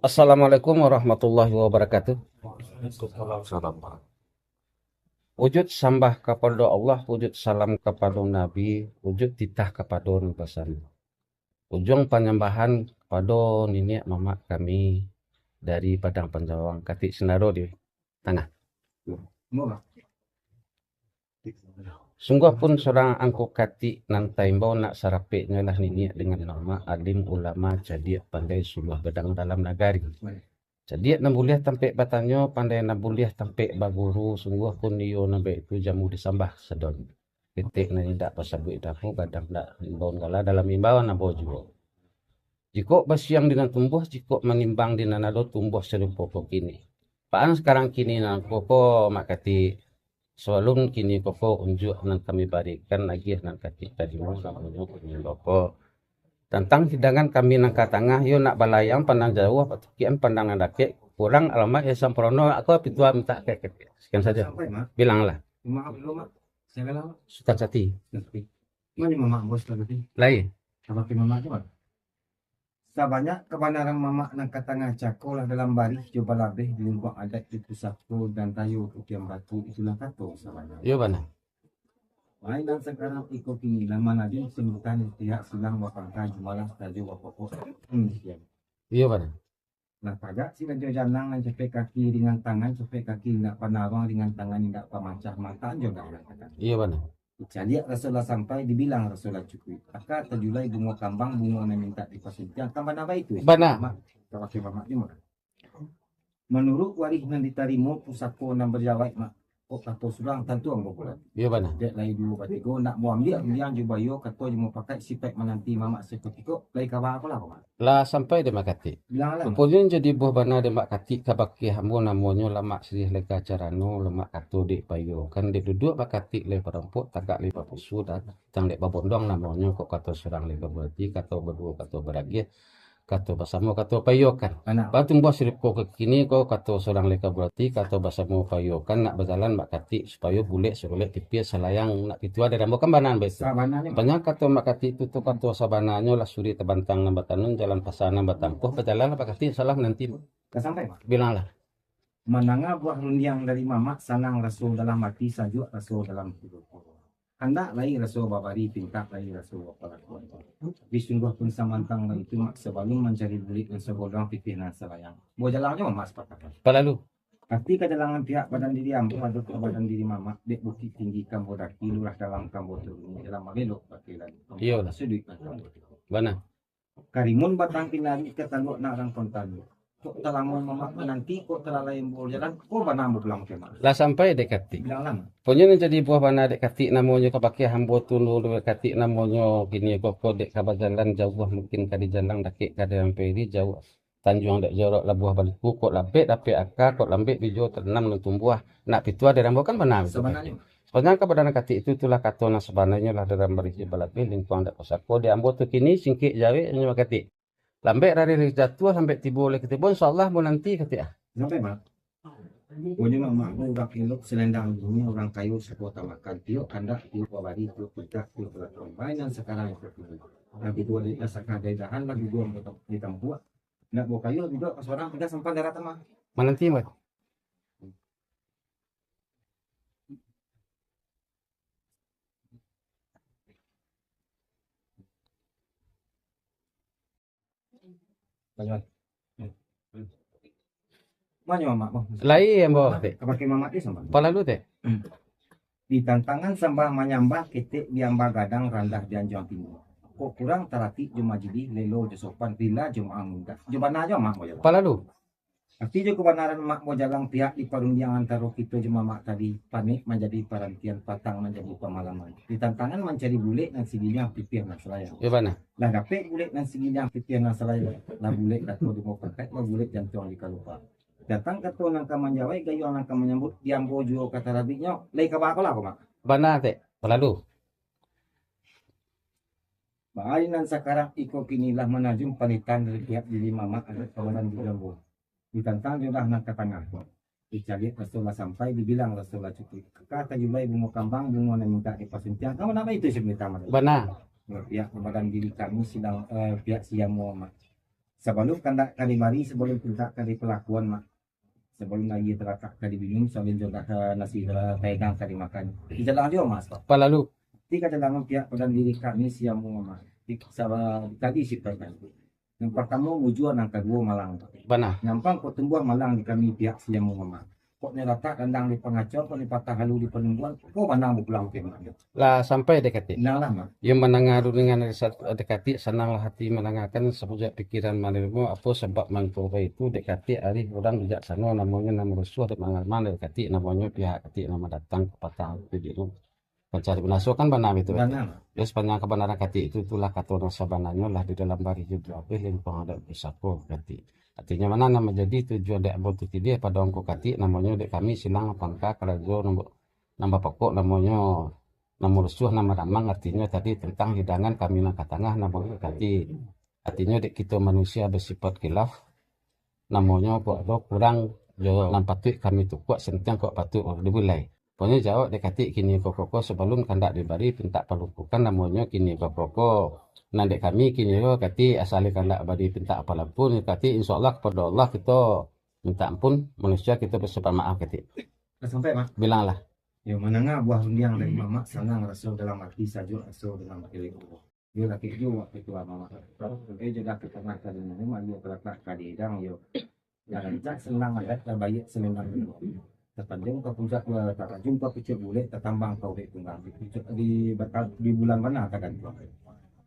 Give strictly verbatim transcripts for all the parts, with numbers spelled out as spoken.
Assalamualaikum warahmatullahi wabarakatuh. Wujud sambah kapado Allah, wujud salam kapado Nabi, wujud titah kapado nan basamo. Ujuang panyambahan kapado niniak mamak kami dari Padang Panjawang, Katik Sindaro di tangah. Sungguah pun surang angku Katik nan taimbau, nak sarapeknyo lah niniak dengan mamak, alim ulama, cadiak pandai suluah gadang dalam nagari. Cadiak nan buliah tampek batanyo, pandai nan buliah tampek baguru, sungguah pun iyo nan baitu jamu disambah sadonyo. Ketek nan indak basabuik namo, gadang indak imbauan gala, dalam imbauan ambo juo. Jikok basiang di nan tumbuah, jikok manimbang di nan ado, tumbuah sarupo ko kini. Paan sakarang kini nan ko, ko Mak Katik. Sabalun kini ko, ko unjuak nan kami barikan, agiah nan Katik tarimo, namonyo kini ko. Tantang hidangan kami nan ka tangah, iyo nak balayang pandang jauah, patukian pandang nan dakek, kurang alamat iyo sampurno, aku pituah mintak ka Katik. Sekian sajo. Sampai, Mak. Bilanglah. Maaf dulu, Mak. Saya bilang, Mak. Sutan Sati. Nanti. Mano mamak bos tadi? Lain. Sama ke mamak tu, Mak? Sabanyak kabanaran mamak nan ka tangah cako lah dalam barih jo balabeh di lingkuang adat di pusako dan tayo Pukian Batu, itulah kato sabanyak. Iyo, bana. Lain nan sakarang iko kini lah manajun sambutan pihak silang bapangka jumalah tajo bapokok. Hmm, sekian. Iyo, bana. Lah tagak si rajo janang nan capek kaki ringan tangan, capek kaki indak panaruang, ringan tangan indak pamacah, matan jo indak urang katakan. Iyo, bana. Dicaliak raso lah sampai, dibilang raso lah cukuik. Aka tajulai bungo kambang, bungo nan mintak dipasuntiang, kan bana baitu. Bana. Mak, ka wakil mamak ni, Mak. Manuruik warih nan ditarimo, pusako nan bajawaik, Mak. Kok kato surang, tantu ambo pulang. Iyo, bana. Dek lai duo batigo, nak ambo ambiak rundiang jo bayo, kato jo mupakaik, sipaik mananti mamak sakutiko, lai kaba ko lah, Mak. Lah sampai dek Mak Katik. Bilang lah. Ruponyo jadi buah bana dek Mak Katik, ka bakeh ambo namonyo lamak siriah lega carano, lamak kato dek payo. Kan dek duduak Mak Katik lai parampok, tagak lai bapusu, dan tang dek babondong namonyo, kok kato surang lai ka barati, kato baduo, kato baragiah, kato basamo, kato payokan. Anak. Batumbuah sarupo ko kini ko, kato surang lai ka barati, kato basamo payokan, nak bajalan Mak Katik, supayo bulek, surulek, pipia, salayang, nak pituah dari ambo kan bana baitu. Sabananyo. Banyak kato Mak Katik tu, tu kato sabananyo lah suri tabantang nan batanun, jalan pasa nan batampuh, bajalan lah Mak Katik, salah nanti. Ka sampai, Mak? Bilanglah. Mandanga buah rundiang dari mamak, sanang raso dalam ati, sajuak raso dalam kudo. Handak lai raso babari, pintak lai raso bapalakuan. Tapi sungguah pun samantang baitu, Mak, sabalun mancari bulek nan sagolong, pipia nan salayang. Buah jalangnyo, Mak, sapakaik. Palalu. Tapi kajalangan pihak badan diri ambo, ado ka badan diri mamak, dek Bukik Tinggi ka ambo daki, lurah dalam ka ambo turuni, jalan mabelok bakeh lalu. Iyo lah. Suduik nan ka ambo turuni. Bana. Karimun batang kinari, ka taluak nak rangkon taluak. Kok talamo mamak mananti, kok talalai ambo jalan, kok bana ambo pulang ka Mak. Lah sampai dek Katik. Bilang lah, Mak. Ponyo nan jadi buah bana dek Katik namonyo, ka bakeh ambo tu dulu dek Katik namonyo, kini ko, kok dek ka bajalan jauah, mungkin ka di jalan dakek ka di amperi jauah. Tanjuang dek jorok labuah baliku, kok lambek dapek aka, kok lambek bijo tanam nan tumbuah, nak pituah dari ambo kan bana. Sabananyo. Sabananyo ka bana Katik itu, itulah kato nan sabananyo lah dalam barisi balabeh lingkuang dek pusako. Di ambo tu kini singkek jawek nyo Katik. Lambek rari lai jatuah, lambek tibo lai katibo, insyaallah ambo nanti Katik ah. Sampai, Mak. Pokoknyo mamak ko urang elok, salendang dunia, urang kayo sakota makan, tiok kandak, tiok babari, tiok pintak, tiok balakang. Bae nan sakarang itu. Lagu duo di dasar kadai dahan, lagu duo di tampuak. Nak buah kayu, lagu duo ka surang, tigo sampan darah tamah. Mananti, Mak. Manyo mamak, Bang? Lai ambo, Tek. Ka bakeh mamak tu sambah. Palalu, Tek. Hmm. Di tantangan sambah manyambah, ketek diamba gadang, randah dianjuang tinggi. Kok kurang taratik jo majilih, lelo jo sopan, rila jo maang mundak. Jo bana jo mamak, Bang. Palalu. Arti jo kabanaran Mak Bojalang pihak di parundiang antaro kito jo Mamak tadi, panek manjadi parantian, patang manjadi pamalaman. Di tantangan mancari bulek nan sigiliang, pipiah nan salayang. Iyo bana. Lah dapek bulek nan sigiliang, pipiah nan salayang, lah bulek dako di mupakaik, lah bulek jantuang di kalupa. Datang kato nan ka manjawai, gayuang nan ka manyambut, di ambo juo ka tarabiknyo, lai ka baa ko lah ko, Mak? Bana, Tek. Palalu. Baa nan sakarang iko kini lah manajun panitan dari pihak diri Mamak ado kawanan di jambu. Ditantang jo lah nan ka tangah. Dicaliak raso lah sampai, dibilang raso lah cukuik. Ka tajulai bungo kambang, bungo nan mintak dipasuntiang. Kamu napa itu sebentar, Mak? Bana. Pihak badan diri kami sidang, eh, pihak siamu, Mak. Sabalun kandak ka dibari, sabalun pintak ka dipalakuan, Mak. Sabalun aia talatak ka diminum, sabalun jo ka nasi tahigang ka dimakan. Dijalang juo, Mak. Palalu. Ti kajalangan pihak padan diri kami siamu, Mak. Di, saba-, dikali sifatkan. Nan partamo bujua, nan kaduo malang. Bana. Nyampang kok tumbuah malang di kami pihak siamu, Mak. Kok ni ratak dandang di pangacau, kok ni patah halu di panungguan, kok manang bapulang ka Mak. Lah sampai dek Katik. Nah lah, Mak. Iyo mandanga rundiangan dari sa-, dek Katik, sananglah hati mandangakan, sapojak pikiran manarimo, apo sabab mangko baitu, dek Katik arih urang bijaksano, namonyo nan marusuah dek mangaman dek Katik, namonyo pihak Katik nan mandatang ka patah halu tu. Pancari binaso kan bana itu, Katik? Bana. Yo, sapanjang kabanaran Katik itu, itulah kato nan sabananyo lah di dalam barih juo abih lingkuang adat pusako, Katik. Artinyo, mano nan manjadi tujuan dek ambo tu titih pado angku Katik, namonyo dek kami silang pangka karajo nan ba-, nan bapokok, namonyo nan marusuah, nan madamang, artinyo tadi tantang hidangan kami nan ka tangah, namonyo Katik. Artinyo dek kito manusia basipat khilaf, namonyo kok ado kurang jo nan patuik kami tukuak, santiang kok patuik dibulai. Ponyo jawab dek Katik kini ko koko, sabalun kandak dibari pintak palungkukan, namonyo kini ko koko. Nan dek kami kini ko Katik, asal kandak bari pintak palampun, Katik, insya Allah kapado Allah kito mintak ampun, manusia kito basipat maaf, Katik. Lah sampai, Mak? Bilanglah. Yo, mandanga buah rundiang dari Mamak, sanang raso dalam ati, sajuak raso dalam ati. Yo, lakik juo wakatu tu, Mamak. Eh, jo dah ka tangah tadi, Mamak, yo talatak ka di hidang, yo. Lah rancak sanang adat, lah baiak salendang. Tapanjang ka puncak, lah tarajung ka pucuak bulek, tatambang ka ubek tunggang. Di, di bulan bana tagantuang.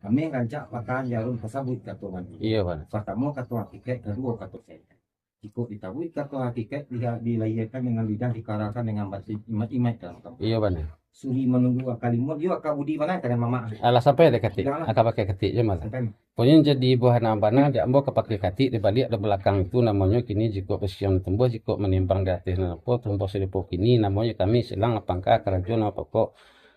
Kami rancak patahan jarum tasabuik kato mandi. Iyo, Pak. Partamo kato hakikaik, kaduo kato syaitan. Jikok ditabuik kato hakikaik, di, dilahiakan dengan lidah, dikarakan dengan batin, imaik-imaik dalam kampung. Iyo, bana. Suri manunggu aka limo, iyo aka budi bana, tangan Mamak. Alah sampai dek Katik. Janganlah. Aka pakai Katik je malah. Sampai. Pokoknyo jadi buah nan bana, dek ambo ka pakai Katik di baliak di balakang itu, namonyo kini jikok basiang tumbuah, jikok manimbang di ateh nan apo, tumbuah salipo kini, namonyo kami silang pangka karajo nan pokok.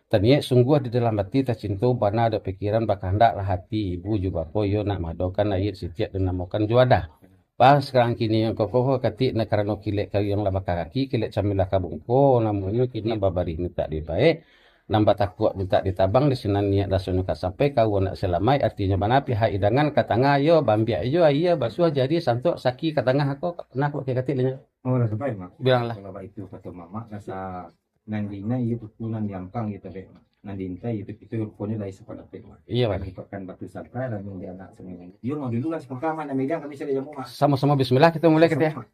Taniaik sungguah di dalam ati, tacinto bana dek pikiran, bakahandaklah hati ibu jo bapo, iyo nak maadokan aia sitiak dinamokan juadah. Pas sakarang kini ko, ko, ko, Katik, nah, karano kilek kayuang lah bakakaki, kilek camilan ka bungko, namonyo kini babarih mintak dibaek, nan batakuak mintak ditabang, di sinan niaik rasonyo ka sampai, kaua nak salamaik, artinyo bana pihak idangan ka tangah, iyo, baambiak iyo aia, basuah jari, santuak, saki ka tangah ko, nah, ko, Katik, lah nyo. Oh, lah sampai, Mak. Bilanglah. Kalau baitu kato Mamak, rasa nan diinai iyo tutu, nan diampang iyo tabek, Mak. Nan diintai iyo tutu, ruponyo lai sapandapek, Mak. Iyo, Mak. Kami pakan batu sangka, dan di anak sungai. Iyo, Mak, dulu lah sapangka, Mak, nan megang kami cari jamu, Mak. Samo-samo bismillah, kito mulai, Katik, yo. Samo, Mak.